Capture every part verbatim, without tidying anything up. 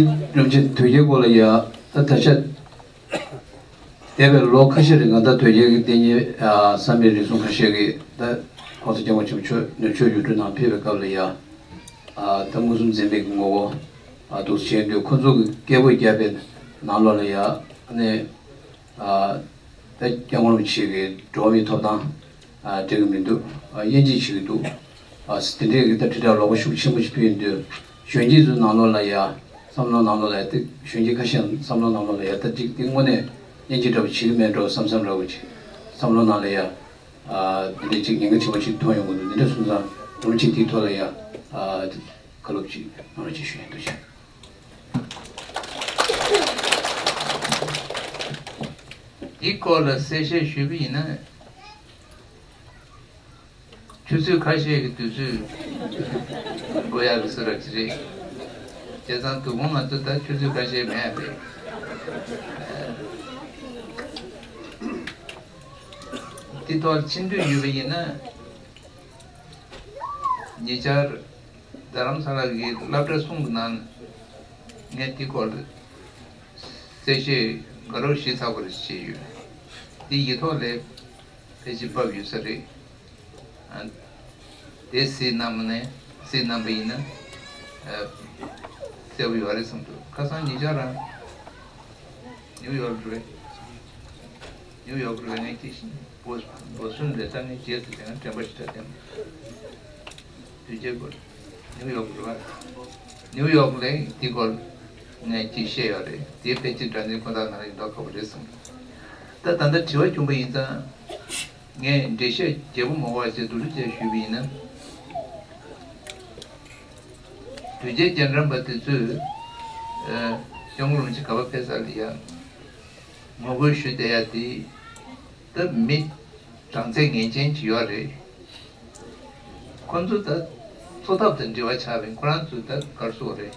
སྒྲོམ་ཆེན་དོལ་རྒྱལ་སྐོར་ལ་ཡ། ད་ད་ཆ་འདས་པའི་ལོ་ཁ་ཤས་རིང་ང་ད་དོལ་རྒྱལ་གྱི་བསྟེན་གཉེར་བསམ་པའི་རིགས་གསུམ་ཁ་ཤས་ཀྱིས་ད་༸གོང་ས་༸སྐྱབས་མགོན་ཆེན་པོ་མཆོག་ནུབ་ཕྱོགས་ཡུལ་གྲུའི་ནང་ཕེབས་པའི་སྐབས་ལ་ཡ། ད་མངོན་སུམ་འཛེམ་པའི་ངོ་བོ་འདུག་སེ་བྱས་དུས་ཁོ་ཚོ་གི་སྐད་འབོད་བརྒྱབ་པའི་ནང་ལོགས་ལ་ཡ། ཨ་ནི་ད་སྐྱབས་མགོན་རིན་པོ་ཆེ་གི་འགྲོ་བ་མིའི་ཐོབ་ཐང་འགྲིག་གི་མི་འདུག། དབྱེ་འབྱེད་བྱེད་ཀྱི་འདུག། དེ་འདྲའི་གི་ད་དྲིལ་བསྒྲགས་ལོག་པ་ཤུགས་ཆེན་པོ་ཞིག་ཕུལ་ཡོང་དུས་གཞོན་སྐྱེས་ཚོའི་ནང་ལོགས་ལ་ཡ་བསམ་བློ་ནང་ལོགས་ལ་ཡ་ད་གཞོན་སྐྱེས་ཁ་ཤས་བསམ་བློ་ནང་ལོགས་ལ་ཡ་ད་ཅིག་དེ་དངོས་གནས་དབྱེ་འབྱེད་འདྲ་པོ་བྱེད་ཀྱི་མེད་འགྲོ་བསམ་བསམ་འདྲ་པོ་ཅིག་བསམ་བློ་ནང་ལ་ཡ། དེ་འདྲའི་ཅིག་ཉེན་ཁ་ཆེན་པོ་ཅིག་མཐོང་ཡོང་གི་འདུག། དེ་འདྲ་སོང་ཙང་ངོ་མ་ཅིག་དེའི་ཐོག་ལ་ཡ་བཀའ་སློབ་ཅིག་གནང་རོགས་ཅིག་ཞུ་ཡ་འདུག་ཤག། འདི་སྐོར་ལ་གསལ་བཤད་ཞུས་པ་ཡིན་ན། ཆུ་ཚོད་ཁ་ཤས་ཀྱི་དུས་ཚོད་འགོར་ཡག་གི་བཟོ་འདྲ་ཅིག་རེད། བྱས་ཙང་དོ་དགོང་ང་ཚོ་ད་ཆུ་ཚོད་ཁ་ཤས་མེད་པས། འདི་ཐོག་ཕྱིན་འདོད་ཡོད་པ་ཡིན་ན། ཉེ་ཆར་རྡ་རམ་ས་ལ་གི་སློབ་གྲྭ་གསུམ་གྱི་ནང་ངས་འདི་སྐོར་གསལ་བཤད་དགའ་རབ་ཞིབ་ཚགས་པོ་རེ་བྱས་ཡོད། འདི་ཡིག་ཐོག་ལ་ཕལ་ཆེར་ཕབ་ཡོད་ས་རེད། ཨ། དེ་གཟིགས་གནང་ནས་གཟིགས་གནང་པ་ཡིན་ན་ཨ། གསལ་པོ་ཡོད་རེད་བསམ་འདུག། ཁ་སང་ཉེ་ཆར་རང་ནིའུ་ཡོག་རེད། ནིའུ་ཡོག་རེད། ངས་ཅིག་བཞིན་བོ་བོ་སུན་རེད། ད་ངས་རྗེས་སུ་དེ་ན་དྲན་པ་ཞིག་ད་དེ་ན་དུས་བྱེད་དགོས། ནིའུ་ཡོག་རེད་བ། ནིའུ་ཡོག་ལས་འདི་སྐོར་ངས་ཅིག་བཤད་ཡོད་རེད། དེ་ཕལ་ཆེར་དྲ་འཛིན་ཁོ་ཐག་ནང་ཡིན་མདོག་ཁ་པོ་རེད་བསམ། ད་ད་ལྟ་དྲི་བ་བྱུང་པ་ཡིན་ཙང་། ངས་འགྲེལ་བཤད་རྒྱས་པོ་མ་དགོས་པ་ཞིག་བསྡུས་གྲུབ་བྱས་ཞུས་པ་ཡིན་ན། དོལ་རྒྱལ་རྒྱ་འགྲམ་པ་དེ་ཚོས་ཨ། སྐྱབས་མགོན་རིན་པོ་ཆེ་ག་པར་ཕེབས་ས་ལ་ཡ་ངོ་རྒོལ་ཞུ་བསྡད་ཡ་དེ་ད་མི་གྲངས་ཚད་ངེས་ཅན་ཅིག་ཡོད་རེད། ཁོ་ཚོ་ད་འཚོ་ཐབས་དང་འབྲེལ་བ་ཆགས་པའི་ཁོ་རང་ཚོ་ད་ག་རེ་ཟེར་དགོས་རེད།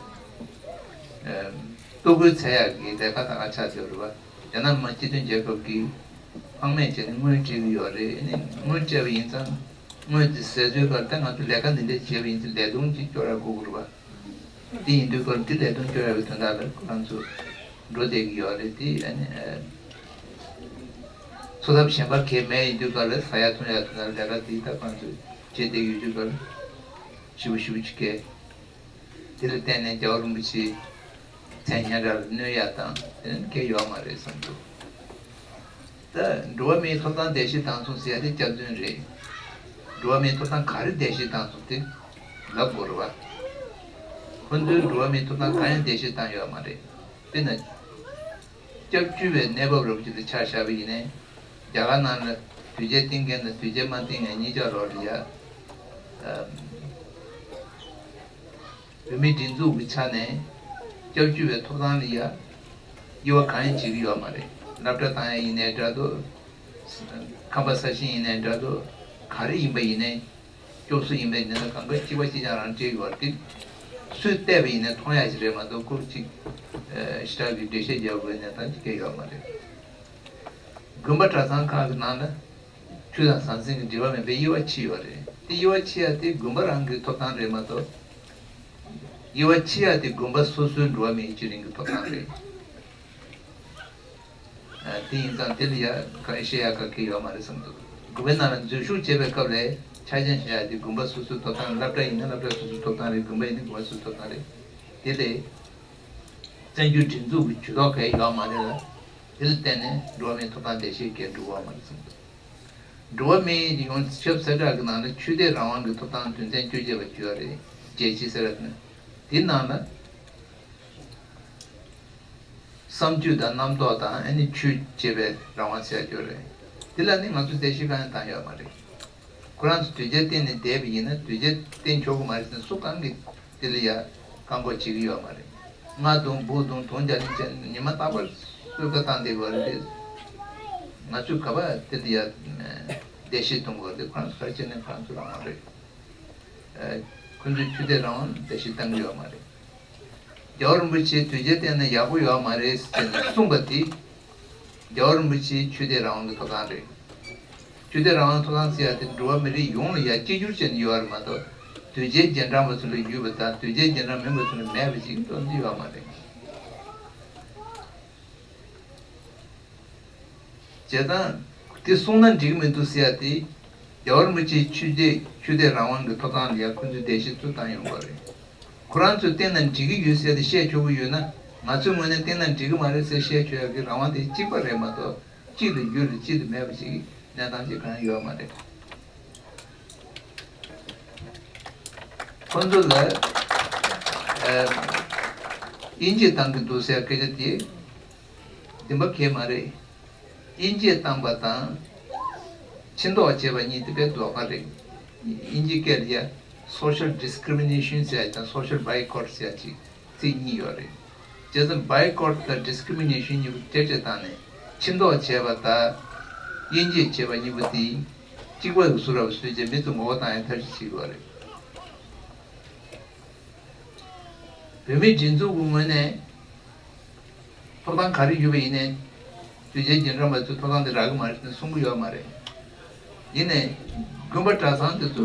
ཨ། ལྟོ་གོས་འཚོལ་ཡག་གི་ལས་ཀ་ད་ག་ཆགས་བསྡད་ཡོད་རེད་བ། རྒྱ་ནག་མི་དམངས་སྤྱི་མཐུན་རྒྱལ་ཁབ་ཀྱི་ཕངས་མེད་བྱས་ནས་དངུལ་སྤྲད་ཀྱི་ཡོད་རེད། ཨ་ནི་དངུལ་སྤྲད་པ་ཡིན་ཙང་དངུལ་དེ་ཟད་ཚུལ་ག་རེ། ད་ང་ཚོ་ལས་ཀ་འདི་འདྲ་བྱས་པ་ཡིན་ཙང་ལས་དོན་ཅིག་སྐྱོར་ཡ་དགོས་ཀྱི་རེད་བ། དེ་ཡིན་དུས་སྐབས་འདི་ལས་དོན་སྐྱོར་ཡ་གི་དོན་དག་ལ་ཁོ་རང་ཚོ་འགྲོ་བསྡད་ཀྱི་ཡོད་རེད། དེ་ཨ་ནི་ཨ། འཚོ་ཐབས་གཞན་པ་གང་ཡང་མེད་ཡིན་དུས་སྐབས་ལ་ཟ་ཡ་འཐུང་ཡ་དོན་དག་ལས་ཀ་དེ་ད་ཁོ་རང་ཚོ་བྱས་བསྡད་ཀྱི་ཡོད་དུས་སྐབས་ལ་ཞེ་པོ་ཞེ་པོ་ཅིག་གས། དེ་ལ་བརྟེན་ནས་རྒྱལ་བ་རིན་པོ་ཆེའི་མཚན་སྙན་གྲགས་ལ་གནོད་ཡ་དང་དེ་ནི་གལ་ཡོད་མ་རེད་བསམ་འདུག། ད་འགྲོ་བ་མིའི་ཐོབ་ཐང་བརྡལ་བཤིག་བཏང་སོང་ཟེར་ཡ་དེ་སྐྱག་རྫུན་རེད། འགྲོ་བ་མིའི་ཐོབ་ཐང་ག་རེ་བརྡལ་བཤིག་བཏང་སོང་དེ་ལབ་དགོས་རེད་བ། ཁོ་ཚོས་འགྲོ་བ་མིའི་ཐོབ་ཐང་གང་ཡང་བརྡལ་བཤིག་བཏང་ཡོད་མ་རེད། དཔེར་ན། སྐྱབས་བཅོལ་བའི་གནས་བབ་རབ་ཅིག་ལ་ཆ་བཞག་པ་ཡིན་ནའི། རྒྱ་གར་ནང་ལ་དོལ་རྒྱལ་བསྟེན་མཁན་དང་དོལ་རྒྱལ་མ་བསྟེན་མཁན་གཉིས་ཆ་རོགས་ལ་ཡ། ཨམ། བོད་མིའི་སྒྲིག་འཛུགས་ཀྱི་ཆ་ནས་སྐྱབས་བཅོལ་བའི་ཐོབ་ཐང་ལ་ཡ། དབྱེ་བ་གང་ཡང་བྱེད་ཀྱི་ཡོད་མ་རེད། སློབ་གྲྭ་བཏང་ཡ་ཡིན་ནའི་འདྲ་འདུག། ཁང་པ་ས་ཞིང་ཡིན་ནའི་འདྲ་འདུག། ག་རེ་ཡིན་པ་ཡིན་ནའི། སྐྱོབ་གསོ་ཡིན་པའི་ཉེན་ཁ་གང་ག་གཅིག་པ་གཅིག་རྐྱང་རང་འདྲེས་ཡོད་རེད་དེ། སུས་བལྟས་པ་ཡིན་ནའི་མཐོང་ཡ་ཞིག་རེད་མ་གཏོགས་ཁོ་གཅིག་ཨ། ཞེ་དྲག་གི་འགྲེལ་བཤད་རྒྱག་དགོས་གནས་སྟངས་ཅིག་གང་ཡང་ཡོད་མ་རེད། དགོན་པ་གྲྭ་ཚང་ཁག་གི་ནང་ལ་ཆོས་དང་ཟང་ཟིང་གི་འབྲེལ་བ་མེད་པའི་དབྱེ་བ་ཕྱེ་ཡོད་རེད། དེ་དབྱེ་བ་ཕྱེ་ཡ་དེ་དགོན་པ་རང་གི་ཐོབ་ཐང་རེད་མ་གཏོགས། དབྱེ་བ་ཕྱེ་ཡ་དེ་དགོན་པ་སོ་སོའི་འགྲོ་བ་མིའི་སྤྱི་བདེ་གི་ཐོབ་ཐང་རེད། ཨ། དེ་ཡིན་ཙང་དེ་ལ་ཡ་གང་བཤད་ཡ་ག་གེ་ཡོད་མ་རེད་བསམ་འདུག། དགོན་པའི་ནང་ལ་འཛུལ་ཞུགས་བྱེད་པའི་སྐབས་ལ་ཆ་རྐྱེན་བཞག་ཡ་དེ་དགོན་པ་སོ་སོའི་ཐོབ་ཐང་། སློབ་གྲྭ་ཡིན་ན་སློབ་གྲྭ་སོ་སོའི་ཐོབ་ཐང་རེད། དགོན་པ་ཡིན་ན་དགོན་པ་སོ་སོའི་ཐོབ་ཐང་རེད། དེ་ལས་བཙན་བྱོལ་སྒྲིག་འཛུགས་ཀྱི་ཇུས་གཏོགས་གང་ཡང་ཡོད་མ་རེད་ལ། དེ་ལ་བརྟེན་ནས་འགྲོ་བ་མིའི་ཐོབ་ཐང་བརྡལ་བཤིག་གང་ཡང་འགྲོ་གི་ཡོད་མ་རེད་བསམ་འདུག། འགྲོ་བ་མིའི་ཡོངས་ཁྱབ་གསལ་བསྒྲགས་ཀྱི་ནང་ལ་ཆོས་དད་རང་དབང་གི་ཐོབ་ཐང་དོན་ཚན་བཅོ་བརྒྱད་པ་བརྗོད་ཡོད་རེད། རྒྱལ་སྤྱི་ཟེར་བ་དེ་ནི། དེའི་ནང་ལ། བསམ་སྤྱོད་དང་རྣམ་རྟོག་དང་ཨ་ནི་ཆོས་བྱེད་པའི་རང་དབང་ཟེར་ཡ་ཡོད་རེད། དེ་ལ་ནི་ང་ཚོས་རྩོད་གཞི་གང་ཡང་བཏང་ཡོད་མ་རེད། ཁོ་རང་ཚོ་དོལ་རྒྱལ་བསྟེན་ནས་བསྡད་པ་ཡིན་ན་དོལ་རྒྱལ་བསྟེན་ཆོག་གི་མ་རེད་ཟེར་ན་སུ་གང་གིས་དེ་ལ་ཡ་བཀག་འགོག་བྱེད་ཀྱི་ཡོད་མ་རེད། རྔ་རྡུང་འབུ་རྡུང་དུང་རྒྱ་གླིང་བྱས་ནས་ཉི་མ་རྟག་པར་གསོལ་ཁ་བཏང་བསྡད་དགོས་རེད། ང་ཚོས་ག་པར་དེ་ལ་ཡ་བརྡལ་བཤིག་གཏོང་དགོས་རེད། ཁོ་རང་ཚོ་ག་རེ་བྱས་ནས་ཁོ་རང་ཚོ་རང་དབང་རེད། ཨ། ཁོ་ཚོས་ཆོས་དད་རང་དབང་བརྡལ་བཤིག་བཏང་གི་ཡོད་མ་རེད། རྒྱལ་བ་རིན་པོ་ཆེས་དོལ་རྒྱལ་བསྟེན་ན་ཡག་པོ་ཡོད་མ་རེད་ཟེར་ནས་གསུངས་པ་དེ། རྒྱལ་བ་རིན་པོ་ཆེའི་ཆོས་དད་རང་དབང་གི་ཐོབ་ཐང་རེད། ཆོས་དད་རང་དབང་ཐོབ་ཐང་ཟེར་ཡ་དེ་འགྲོ་བ་མི་རིགས་ཡོངས་ལ་ཡ་གཅིག་གྱུར་བྱས་ནས་ཡོད་རེད་མ་གཏོགས། དོལ་རྒྱལ་རྗེས་འབྲང་པ་ཚོ་ལ་ཡོད་པ་དང་དོལ་རྒྱལ་རྗེས་འབྲང་མིན་པ་ཚོ་ལ་མེད་པ་ཞིག་འདྲ་པོ་ཡོད་མ་རེད། བྱས་ཙང་། དེ་གསུངས་ན་འགྲིག་གི་མི་འདུག་ཟེར་ཡ་དེ། རྒྱལ་བ་རིན་པོ་ཆེའི་ཆོས་དད་ཆོས་དད་རང་དབང་གི་ཐོབ་ཐང་ལ་ཡ་ཁོ་ཚོས་འགྲེལ་བཤད་ཚུར་བཏང་ཡོང་བ་རེད། ཁོ་རང་ཚོས་བལྟས་ན་འགྲིག་གི་ཡོད་ཟེར་ཏེ་བཤད་ཆོག་གི་ཡོད་ན། ང་ཚོའི་ངོས་ནས་བལྟས་ན་འགྲིག་གི་མ་རེད་ཟེར་བཤད་ཆོག་ཡ་གི་རང་དབང་དེ་གཅིག་པ་རེད་མ་གཏོགས། གཅིག་ལ་ཡོད་རེད་གཅིག་ལ་མེད་པ་ཞིག་གནས་སྟངས་ཅིག་གང་ཡང་ཡོད་མ་རེད། ཁོ་ཚོ་ལ་ཨ་དབྱིན་ཇིས་བཏང་གི་འདུག་ཟེར་སྐད་ཆ་དེ་བདེན་པ་གང་ཡང་མ་རེད། དབྱིན་ཇིས་བཏང་པ་དང་ཕྱིན་ལོག་བྱས་པ་གཉིས་དེ་དཔེ་ལོགས་ཀ་རེད། དབྱིན་ཇིའི་སྐད་ལ་ཡ་social discrimination ཟེར་ཡ་དང་social boycott ཟེར་ཡ་ཅིག་ཚིག་གཉིས་ཡོད་རེད། བྱས་ཙང་boycott དང་discrimination གཉིས་པོ་ཁྱད་ཆོས་བཏང་ནས་ཕྱིན་ལོག་བྱས་པ་དང་དབྱིན་ཇིས་བྱས་པ་གཉིས་པོ་དེ་གཅིག་པ་གི་བཟོ་འདྲ་བཟོས་རྗེས་མི་ཚོ་ངོ་བོ་བཏང་ཡ་ཐབས་ཤེས་བྱེད་དགོས་རེད། བོད་མིའི་སྒྲིག་འཛུགས་ཀྱི་ངོས་ནས་ཐོབ་ཐང་ག་རེ་ཡོད་པ་ཡིན་ནའི། དོལ་རྒྱལ་རྗེས་འབྲང་པ་ཚོས་ཐོབ་ཐང་དེ་རག་གི་མ་རེད་ཟེར་གསུང་གི་ཡོད་མ་རེད། ཡིན་ནའི་དགོན་པ་གྲྭ་ཚང་དེ་ཚོ་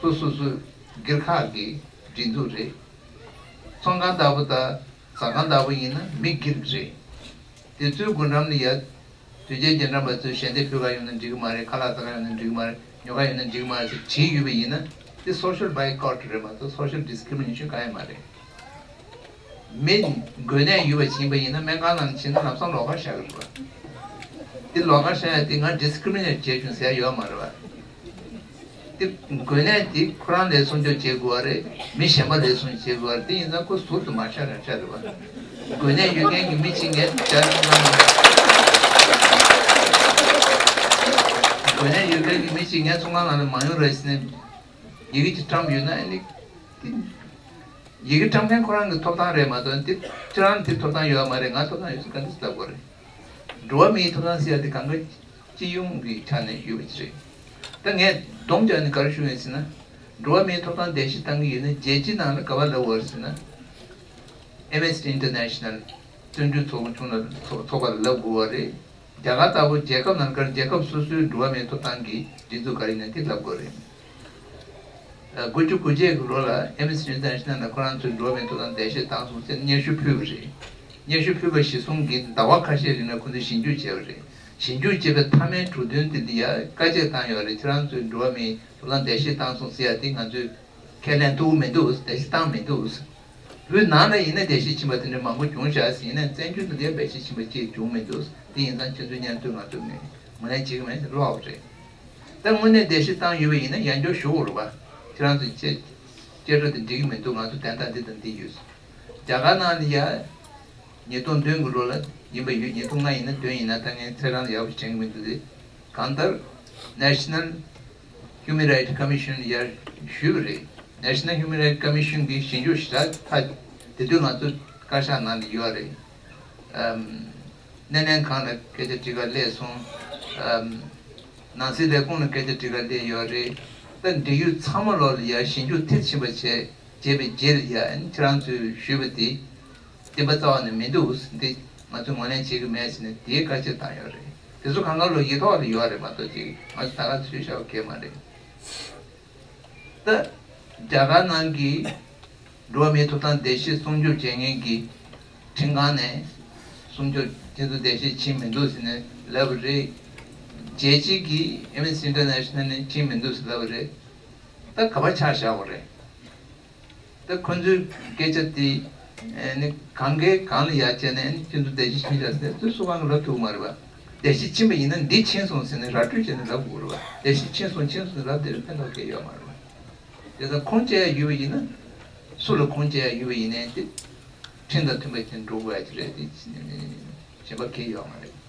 སོ་སོ་སོའི་སྒེར་ཁག་གི་སྒྲིག་འཛུགས་རེད། ཚོང་ཁང་ལྟ་བུ་དང་ཟ་ཁང་ལྟ་བུ་ཡིན་ན་མི་སྒེར་གྱི་རེད། དེ་ཚོའི་སྒོ་འགྲམ་ལ་ཡ། དོལ་རྒྱལ་རྗེས་འབྲང་པ་ཚོས་ཞལ་འདེབས་ཕུལ་ག་ཡོང་ན་འགྲིག་གི་མ་རེད། ཁ་ལག་ཟ་ག་ཡོང་ན་འགྲིག་གི་མ་རེད། ཉོ་ག་ཡོང་ན་འགྲིག་གི་མ་རེད་ཟེར་བྲིས་ཡོད་པ་ཡིན་ན། དེ་social boycott རེད་མ་གཏོགས་social discrimination གང་ཡང་མ་རེད། མི་འགོས་ནད་ཡོད་པ་ཕྱིན་པ་ཡིན་ན་སྨན་ཁང་ནང་ཕྱིན་ན་ལམ་སང་ལོགས་ཀ་བཞག་གི་རེད་པ། དེ་ལོགས་ཀ་བཞག་ཡ་དེ་ང་discriminate བྱས་བྱུང་ཟེར་ཡ་ཡོད་མ་རེད་པ། དེ་འགོས་ནད་དེ་ཁོ་རང་ལ་སྲུང་སྐྱོབ་བྱེད་དགོས་པ་རེད། མི་གཞན་པ་ལ་སྲུང་སྐྱོབ་བྱེད་དགོས་པ་རེད། དེ་ཡིན་ཙང་ཁོ་ཟུར་དུ་མ་བཞག་ན་འདྲ་རེད་པ། འགོས་ནད་ཡོད་མཁན་གྱི་མི་གཅིག་ངའི་ཚོང་ཁང་ནང་། འགོས་ནད་ཡོད་མཁན་གྱི་མི་གཅིག་ངའི་ཚོང་ཁང་ནང་ལ་མ་ཡོང་རོགས་ཟེར་ནས་ཡི་གེ་ཅིག་བཀྲམ་ཡོད་ན་ཨ་ནི། དེ་ཡི་གེ་བཀྲམ་མཁན་ཁོ་རང་གི་ཐོབ་ཐང་རེད་མ་གཏོགས། དེ་ཁྱེད་རང་དེ་ཐོབ་ཐང་ཡོད་མ་རེད། ང་ཐོབ་ཐང་ཡོད་ཟེར་ག་འདྲ་ལབ་དགོས་རེད། འགྲོ་བ་མིའི་ཐོབ་ཐང་ཟེར་ཡ་དེ་གང་ག་སྤྱི་ཡོངས་ཀྱི་ཆ་ནས་ཡོད་པ་ཅིག་རེད། ད་ངས་སྡོམ་རྒྱག་ནས་ག་རེ་ཞུ་ཡིན་ཟེར་ན། འགྲོ་བ་མིའི་ཐོབ་ཐང་འགྲེལ་བཤད་བཏང་གི་ཡོད་ན་རྒྱལ་སྤྱིའི་ནང་ལ་ག་པར་ལབ་དགོས་རེད་ཟེར་ན། Amnesty International བཙོན་འཇུག་ཚོགས་ཆུང་ལ་ཚོགས་ཚོགས་པ་ལ་ལབ་དགོས་པ་རེད། རྒྱ་གར་ལྟ་བུ་རྒྱལ་ཁབ་ནང་ལ་རྒྱལ་ཁབ་སོ་སོའི་འགྲོ་བ་མིའི་ཐོབ་ཐང་གི་སྒྲིག་འཛུགས་ག་རེ་ཡིན་ན་དེ་ལབ་དགོས་རེད། དགུ་བཅུ་གོ་གཅིག་གི་ལོ་ལ་Amnesty International ལ་ཁོ་རང་ཚོས་འགྲོ་བ་མིའི་ཐོབ་ཐང་འགྲེལ་བཤད་བཏང་སོང་ཟེར་སྙན་ཞུ་ཕུལ་བ་རེད། སྙན་ཞུ་ཕུལ་བ་གཞིར་བཟུང་གིས་ཟླ་བ་ཁ་ཤས་རིང་ལ་ཁོ་ཚོས་ཞིབ་འཇུག་བྱས་པ་རེད། ཞིབ་འཇུག་བྱས་པའི་མཐའ་མའི་གྲོས་མཐུན་དེ་ལ་ཡ་བཀའ་བཅད་བཏང་ཡོད་རེད། ཁྱེད་རང་ཚོས་འགྲོ་བ་མིའི་ཐོབ་ཐང་འགྲེལ་བཤད་བཏང་སོང་ཟེར་ཡ་དེ་ང་ཚོས་ཁས་ལེན་ཐུབ་ཀྱི་མི་འདུག་འགྲེལ་བཤད་བཏང་མི་འདུག་བོད་ནང་ལ་ཡིན་ན་འགྲེལ་བཤད་ཕྱིན་པ་དེ་འདྲ་མང་པོ་བྱུང་བཞག་ཟིན་ན་བཙན་བྱོལ་དུ་འགྲེལ་བཤད་ཕྱིན་པ་ཅིག་བྱུང་མི་འདུག་དེ་ཡིན་ཙང་ཁྱེད་ཚོའི་སྙན་ཐོ་ང་ཚོ་ངོས་ནས་བྱེད་ཀྱི་མེད་ལབ་པ་རེད། ད་དངོས་གནས་འགྲེལ་བཤད་བཏང་ཡོད་པ་ཡིན་ན་ཡང་བསྐྱར་ཞུ་དགོས་རེད་པ། ཁྱེད་རང་ཚོས་བཅད་བཅད་ཁྲ་དེ་འགྲིག་གི་མི་འདུག་ང་ཚོ་དན་རྟགས་འདི་དང་འདི་ཡོད། རྒྱ་གར་ནང་ལ་ཡ། ཉིས་སྟོང་བདུན་གྱི་ལོ་ལ་ཡིན་པ་ཡོད། ཉིས་སྟོང་ལྔ་ཡིན་ན་བདུན་ཡིན་ན་ད་ངས་ཚེས་གྲངས་ཡག་པོ་དྲན་གྱི་མི་འདུག་སྟེ། གང་ལྟར་National Human Rights Commission ཡར་ཞུས་པ་རེད། National Human Rights Commission གིས་ཞིབ་འཇུག་ཞེ་དྲག་ད་དེ་དུས་ང་ཚོ་བཀའ་ཤག་ནང་ལ་ཡོད་རེད། ཨམ། སྣེ་ལེན་ཁང་ལ་སྐད་ཆ་དྲི་ག་སླེབས་སོང་། ཨམ། ནང་སྲིད་ལས་ཁུངས་ལ་སྐད་ཆ་དྲི་ག་སླེབས་ཡོད་རེད། ད་འབྲེལ་ཡོད་ཚང་མ་ལོག་ལ་ཡར་ཞིབ་འཇུག་མཐིལ་ཕྱིན་པ་བྱས་བྱས་པའི་རྗེས་ལ་ཡ་ཨ་ནི་ཁྱེད་རང་ཚོས་ཞུས་པ་དེ། བདེན་པ་རྩ་བ་ནས་མི་འདུག་འདི་ང་ཚོས་ངོས་ལེན་བྱེད་ཀྱི་མེད་ཟེར་ནས་དེའི་བཀའ་ཆད་བཏང་ཡོད་རེད། དེ་ཚོ་གང་ག་ལོ་ཡིག་ཐོག་ལ་ཡོད་རེད་མ་གཏོགས་ཅིག་ང་ཚོ་ད་ག་ཚོད་བཞག་པ་གལ་མ་རེད། ད་རྒྱ་གར་ནང་གི་འགྲོ་བ་མིའི་ཐོབ་ཐང་འགྲེལ་བཤད་སྲུང་སྐྱོབ་བྱེད་མཁན་གྱི་ཁྲིམས་ཁང་ནས་སྲུང་སྐྱོབ་དེ་ཚོ་འགྲེལ་བཤད་ཕྱིན་མི་འདུག་ཟེར་ནས་ལབ་པ་རེད། རྒྱལ་སྤྱི་གི་Amnesty International ནས་ཕྱིན་མི་འདུག་ཟེར་ལབ་པ་རེད། ད་ག་པར་ཆ་བཞག་པ་རེད། ད་ཁོ་ཚོའི་སྐད་ཆ་དེ་ཨེ་ནི་གང་གའི་གང་ལ་ཡ་བྱས་ནས་ཨེ་ནི་ཁྱེད་ཚོ་འགྲེལ་བཤད་ཕྱིན་བཞག་ཟེར་ཚོས་སུ་གང་གིས་ལབ་ཐུབ་ཀྱི་མ་རེད་པ། འགྲེལ་བཤད་ཕྱིན་པ་ཡིན་ན་འདི་ཕྱིན་སོང་ཟེར་ནས་ར་སྤྲོད་བྱས་ནས་ལབ་དགོས་རེད་པ། འགྲེལ་བཤད་ཕྱིན་སོང་ཕྱིན་སོང་ཟེར་ལབ་དེ་ལ་ཕན་ཐོགས་གང་ཡང་ཡོད་མ་རེད་པ། དེ་ཚོ་ཁུངས་སྐྱེལ་ཡ་ཡོད་པ་ཡིན་ན་སུ་ལ་ཁུངས་སྐྱེལ་ཡ་ཡོད་པ་ཡིན་ནའི་དེ་ཁྲིམས་དང་མཐུན་པ་ཅིག་འགྲོ་དགོས་ཡ་ཅིག་རེད། དེ་གཞན་པ་གང་ཡང་ཡོད་མ་རེད།